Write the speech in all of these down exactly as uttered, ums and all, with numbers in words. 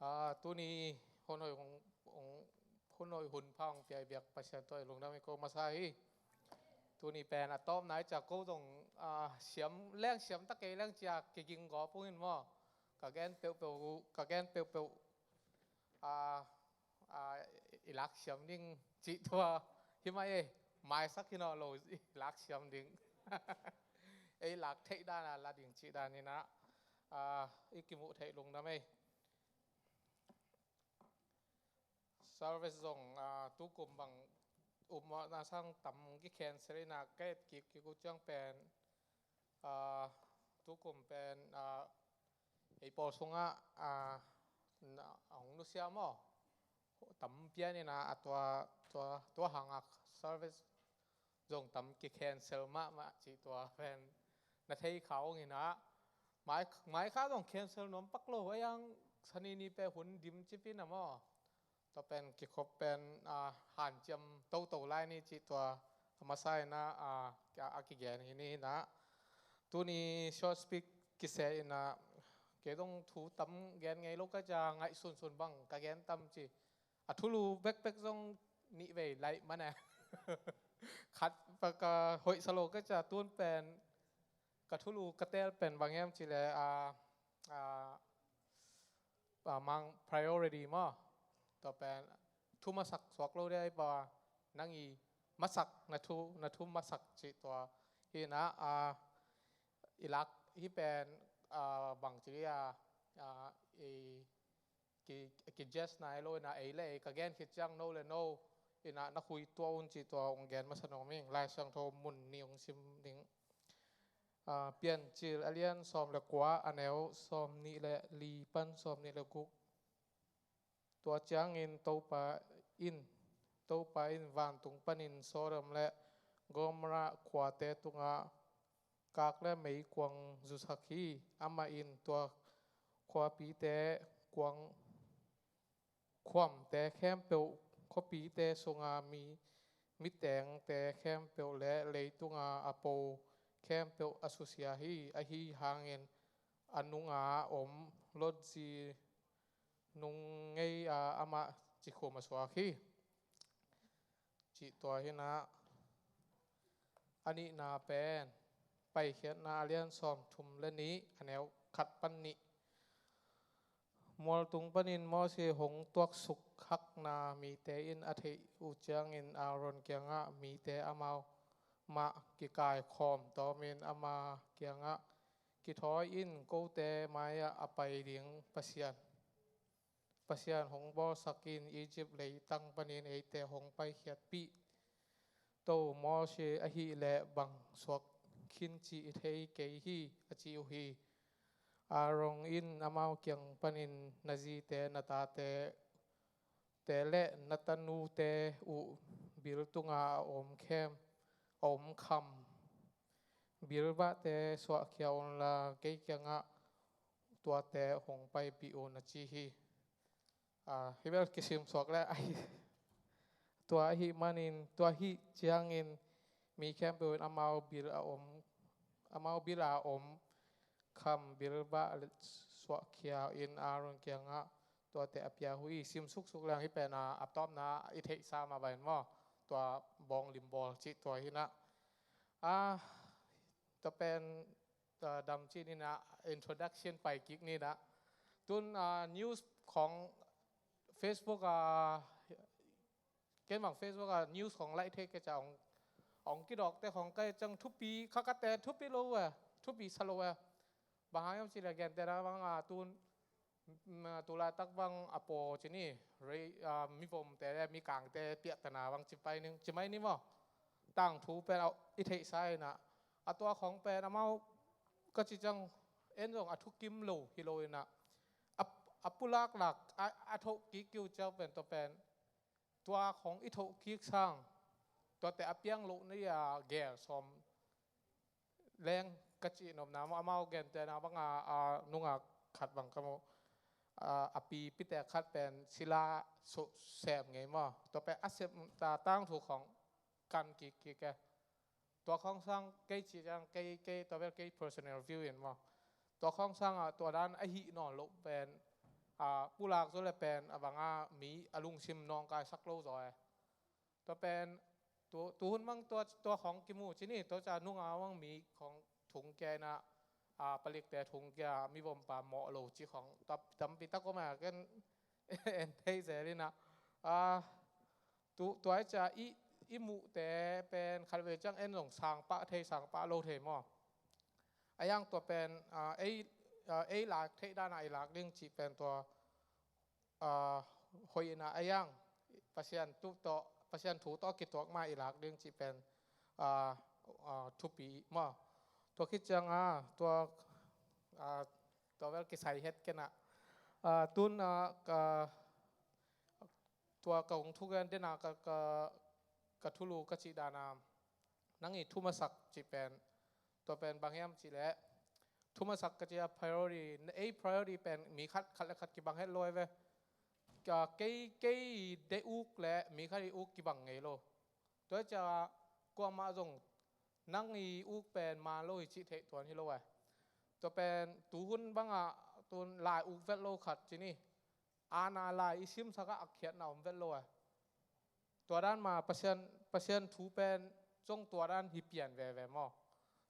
Ah, tuni hun hoih hong, hong, hun hoih hun pha hong pia i biak Pasian tawh i lungdam i ko masa hi. Tuni pen a tawpna i ciah ko zong, ah, siam leng siam ta kei leng ciah kiging gawp ung in maw. Ka gen peuhpeuh, ka gen peuhpeuh, ah, ah, i lak siam ding cih tua hi mai ei. Maisak hi nawn lo i lak siam ding. Ei lak theih dan a la ding cih dan hi na, ah, i kimuh theih lungdam ei. Service zong, ah, tukum bang upmawhna sang tam ki cancel in a ka et kik kik uh ciang pen, ah, tukum pen, ah, ei pawl sungah, ah, na, a hong nusia maw? Tam pian in a, a tua, tua, tua hangah service zong tam ki cancel mahmah cih tua pen na thei kha ung in a, mai, mai kha zong cancel nuam pak lo, a yang sani ni pe hun dim cip in a maw. Tua pen kikhop pen, ah, hanciam toto lai ni cih tua a masa in a, ah, a, a kigen hi ni in a. Tuni short speech kiseh in a, kei zong thu tam gen ngei lo ka ciah ngaihsunsun bang ka gen tam ci. A thulu bekbek zong nih vei laih man e. Khat pa ka hoihsa lo ka ciah tun pen ka thulu ka teel pen bang hiam cih leh, ah, ah, ah, mang priority maw. Tua pen thu masak suak lo dia i pa nang i masak na thu, na thu masak cih tua hi na, ah, i lak hi pen, ah, bang ci dia, ah, i ki, ki judge nai lo in a, ei le ei ka gen khit ciang no le no in a na khui tuah un cih tua hong gen masa nuam ing. Lai Siangtho mun nih hong sim ding. Ah, Piancil a lian sawm le kua, a neu sawm nih le li pan sawm nih le guk. Tua ciangin Topa in, Topa in vantung panin Sodom le Gomorrah khuate tungah kak le meikuang zusak hi. Amah in tua khuapite, kuang, khuamte khempeuh, khuapite sunga mi, mitengte khempeuh le leitunga a po khempeuh a susia hi. Ahi hangin a nunga om Lot zi nung ngei a amah cikhum a suak hi. Cih tua hi na, a nihna pen Paikhiatna a lian sawm thum le nih, a neu khat pan nih. Mualtung panin Mose hong tuaksuk hakna mite in a theih uh ciangin Aaron kiangah mite amau mah kikaikhawm tawmin ama kiangah, kithawi in, kote mai-ah a pai ding Pasian, Pasian hong bawlsak in Egypt leitang panin eite hong paikhiatpih to Mose ahih leh bang suak khin cih i thei kei hi, a ci uh hi. Aaron in amau kiang panin, na zite, na tate, te le na tanute uh bil tunga a om khem, a om kham bilvahte suahkhia unla kei kiangah tuate hong paipih un, a ci hi. Ah, hi bel kisim suak le ahi. Tua ahi manin, tua ahi ciangin mi khempeuh in amau bil a om, amau bil a om kham bilvah suahkhia in Aaron kiangah tuate a pia uh hi. Sim suksuk leng hi pen a, a tawpna i theihsa mah bang in maw, tua bawng limbawl cih tua hi na. Ah, tua pen, ah, dam cih ni na, introduction pai kik ni na. Tun, ah, news khong Facebook, ah, ken bang Facebook ah news khong laih thei kei ciang hong, hong kidawkte khong kei ciang thupi, kha kate thupi lo a, thupi sa lo a. Bang hang hiam cih leh gente na bang, ah, tun, mm, tulaitak bang a paw ci ni, rei, ah, mivomte le mikangte piahtana bang ci pai ning, ci mai ni maw. Tangthu pen a, i theihsa hi na. A tua khong pen amau ka ci ciang en zong a thukim lo hi lo hi na. A, a pulaklak, a, a thoh kik kiu ciau pen tua pen tua khong i thoh kik sang, tuate a piang loh ni a gel sawm leng ka cih nopna maw, amau gente na bang a, a nunga khat bang ka mu, a, a pipite khat pen sila so sem ngei maw. Tua pen a sem ta tangthu khong kan kik kik e. Tua khong sang kei ci ciang kei, kei tua bel kei personal view in maw. Tua khong sang a tua dan ahi nawn loh pen a, pulak zaw le pen a banga mi a lungsim nawngkaisak lo zaw e. Tua pen tu, tuhun bang tua, tua khawng kimu ci ni, tua ca nunga bang mi khawng thung kia inah, a, palikte thung kia mi vompa mawh lo ci khawng tam, tampi tak om a ken en thei zel inah. A, tu, tua i ca i, i muhte pen khatvei ciang en zong sang pah thei, sang pah lo thei maw. A yang tua pen, a, ei, a, ei lak theih dana i lak ding cih pen tua, a, hoih ina a yang Pasian tu tawh, Pasian thu tawh kituak ma i lak ding cih pen, a, a, thupi maw. Tua khit cianga tua, a, tua vel kisai het kena. A, tun, a, ka, tua ka hong thugen dena ka, ka, ka thulu ka cih dana nang i thumasak cih pen, tua pen bang hiam cih leh thumasak ka cih a priority, ei priority pen mi khat, khat le khat kibang het lo e ve. Ka, kei, kei i deih uk le mi khat i uk kibang ngei lo. Tua ciah kuamah zong nang i uk pen man lo hi cih theih tuan hi lo e. Tua pen tuhun bangah tun lai uk vet lo khat ci ni. Ana lai i simsakah a khiatna om vet lo e. Tua dan ma Pasian, Pasian thu pen zong tua dan hi pian veve maw.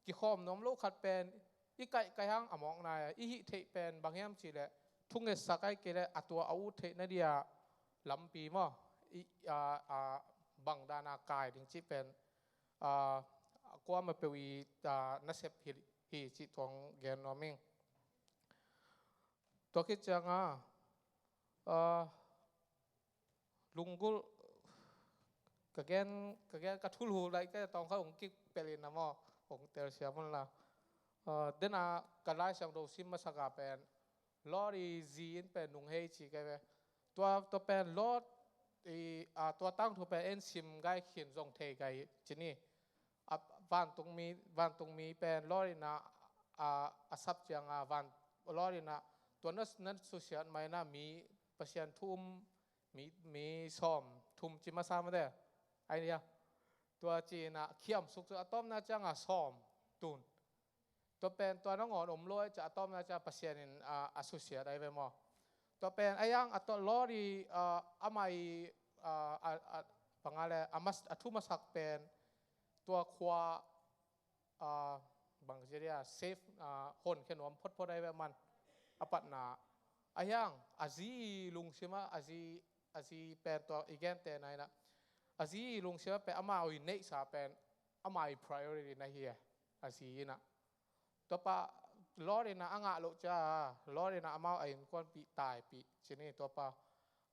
Kikhawm nuam lo khat pen i kaihkaih hang a mawkna e, i hih theih pen bang hiam cih leh thungetsak ai kei leh a tua a ut theih na dia lampi maw. I, a, a, bang dana kai ding cih pen, a, kuamah peuh i, a, nasep hi, hi cih tuang gen nuam ing. Tua khit cianga, a, lunggulh ka gen, ka gen ka thulu lai ka tawng kha hong kik pelin na maw, hong telsiam un la. A, dena ka Lai Siangtho sim masaka pen Lot i zi in pen nung hei ci kai ve. Tua, tua pen Lot i, a, tua tangthu pen en sim gai khin zong thei gai ci ni. A, vantungmi, vantungmi pen Lot ina, a, a sap cianga van Lot ina tua na, na susiat mai na mi Pasian thu um mi, mi sawm thum ci masa mate. Ai nia. Tua ci ina khiam suk cu a tawpna cianga sawm tun. Tua pen tua nangawn om lo ai ca a tawpna ca Pasian in, a, a susiat ai ve maw. Tua pen a yang a tawh Lot i, a, amah i, a, a, a, banga le a, mas, a thumasak pen tua khua, a, bang ziria safe, a, honkhia nuam photphot ai ve man a patna. A hiang a zi i lungsima a zi, a zi pen tua i gente na ina a zi i lungsima pen amau i neihsa pen amau i priority na hi e. A zi ina Tuapa Lot ina a ngah loh cia, Lot ina amau a innkuanpih taipih ci ni tuapa.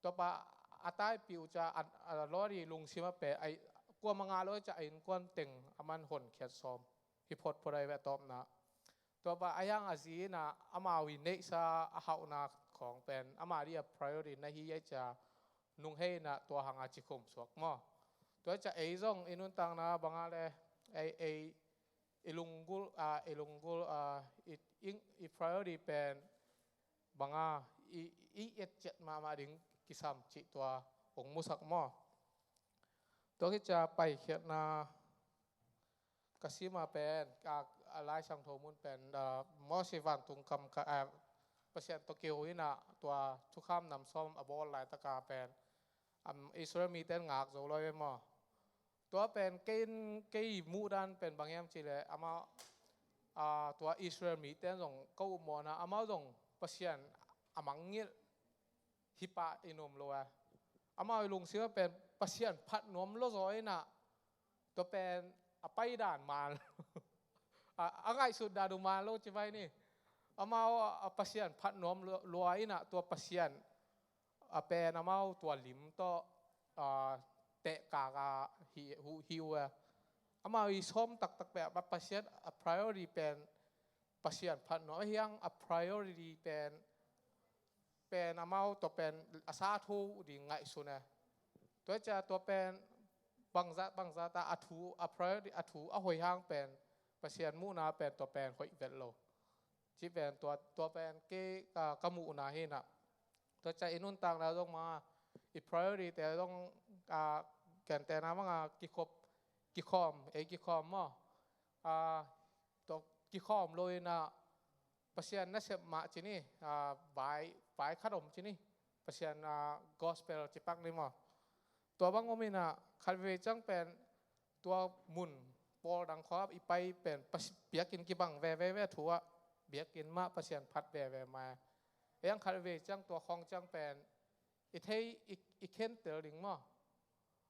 Tuapa a taipih uh cia, a, a Lot i lungsima pe, ai, kuama ngah loh cia a innkuan teng a man honkhiat sawm hi photphot ai ve a tawpna. Tuapa a hiang a zi ina amau i neihsa a hauhna khawng pen ama di a priority na hi ai cia nung hei ina tua hanga cikhum suak maw. Tua cia ei zong i nuntakna banga le ei, ei i lunggulh, a, i lunggulh, a, i, i, i priority pen banga i, i et ciat mahmah ding kisam cih tua hong musak maw. Tua khit cia paikhiatna ka sima pen, a, a Lai Siangtho mun pen, a, Moses vantung kam ka, a, Pasian tawh kiho ina tua thukham nam sawm a bawl laitaka pen, am, Israel mite in ngak zo lo ve maw. Tua pen kei, kei muhdan pen bang hiam cih leh amau, a, tua Israel mite in zong ka upmawhna amau zong Pasian a mangngilh hi pah i nuam lo a. Amau i lungsima pen Pasian phat nuam lo zaw ina tua pen a paidan man a, a ngaihsut dan uh man lo ci vai ni. Amau a Pasian phat nuam lua ina tua Pasian a pen amau tua lim tawh, a, tehkaka hi, hu, hi uh a. Amau i sawm taktak pen a Pasian a priority pen Pasian phat nuam a hiang a priority pen, pen amau tua pen a sa thu ding ngaihsun a. Tua cia tua pen bangzah, bangzah ta a thu, a priority, a thu a hoih hang pen Pasian muhna pen tua pen hoih vet lo. Ci pen tua, tua pen kei ka, ka muhna hi na. Tua cia i nuntakna zong ma, i priority te zong, a, kentena manga kikhop, kikhawm, ei kikhawm maw. A, tua kikhawm lo ina Pasian nasep mah ci ni, a, vai, vai khat om ci ni. Pasian, ah, gospel ci pak ni maw. Tua bang om inah khatvei ciang pen tua mun pawl dang khawng i pai pen Pasi-, biakinn kibang veve ve thu ah biakinn mah Pasian phat veve mai. Ei ang khatvei ciang tua khawng ciang pen i thei i, i khentel ding maw.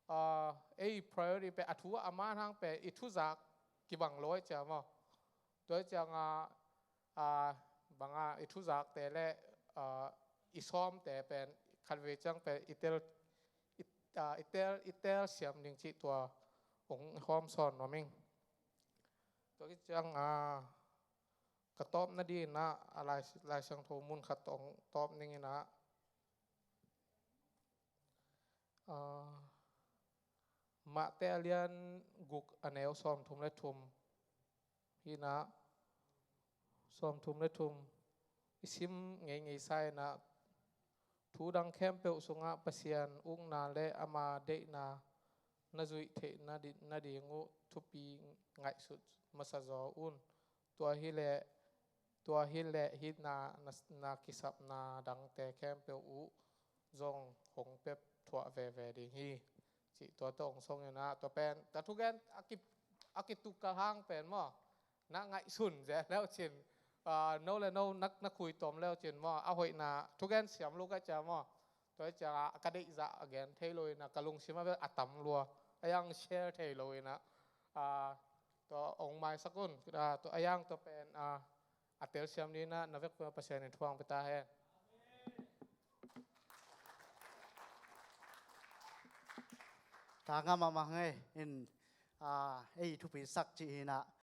Ah, ei priority pen a thu a man hang pen i thuzak kibang lo ai cia maw. Tua ai ciang a, ah, banga i thuzakte le, ah, i sawmte pen khatvei ciang pen i tel, i, ah, i tel, i tel siam ding cih tua ong hawm sawn nuam ing. Tua khit ciang a, ka tawp nadinah a Lai, Lai Siangtho mun khat tawng tawp ninginah, ah, Mate a lian guk a neu sawmthum le thum hinah, sawmthum le thum i sim ngeingei sa inah, thu dang khempeuh sungah Pasian ukna le ama deihna na zuih theih nading uh thupi ngaihsut masa zaw un. Tua hileh, tua hileh hih na, na, na kisapna dangte khempeuh uh zong hong pep thuah veve ding hi. Cih tua tawh hong song inah, tua pen, ta thugen a ki, a kituk kal hang pen maw. Na ngaihsun ze leucin, ah, no le no na, na khui tawm leucin maw. A hoihna thugen siam luk a cia maw. Tua ai ciangah ka deihzah a gen thei lo inah, ka lungsim a bel a tam lua. A yang share thei lo inah, ah, tua ong maisak un. Ah, tua a yang tua pen, ah, a telsiam dinah na vekpi Pasian in thuang pia ta hen. Ka ngam mahmah ngei in, ah, ei thupi sak cih hinah,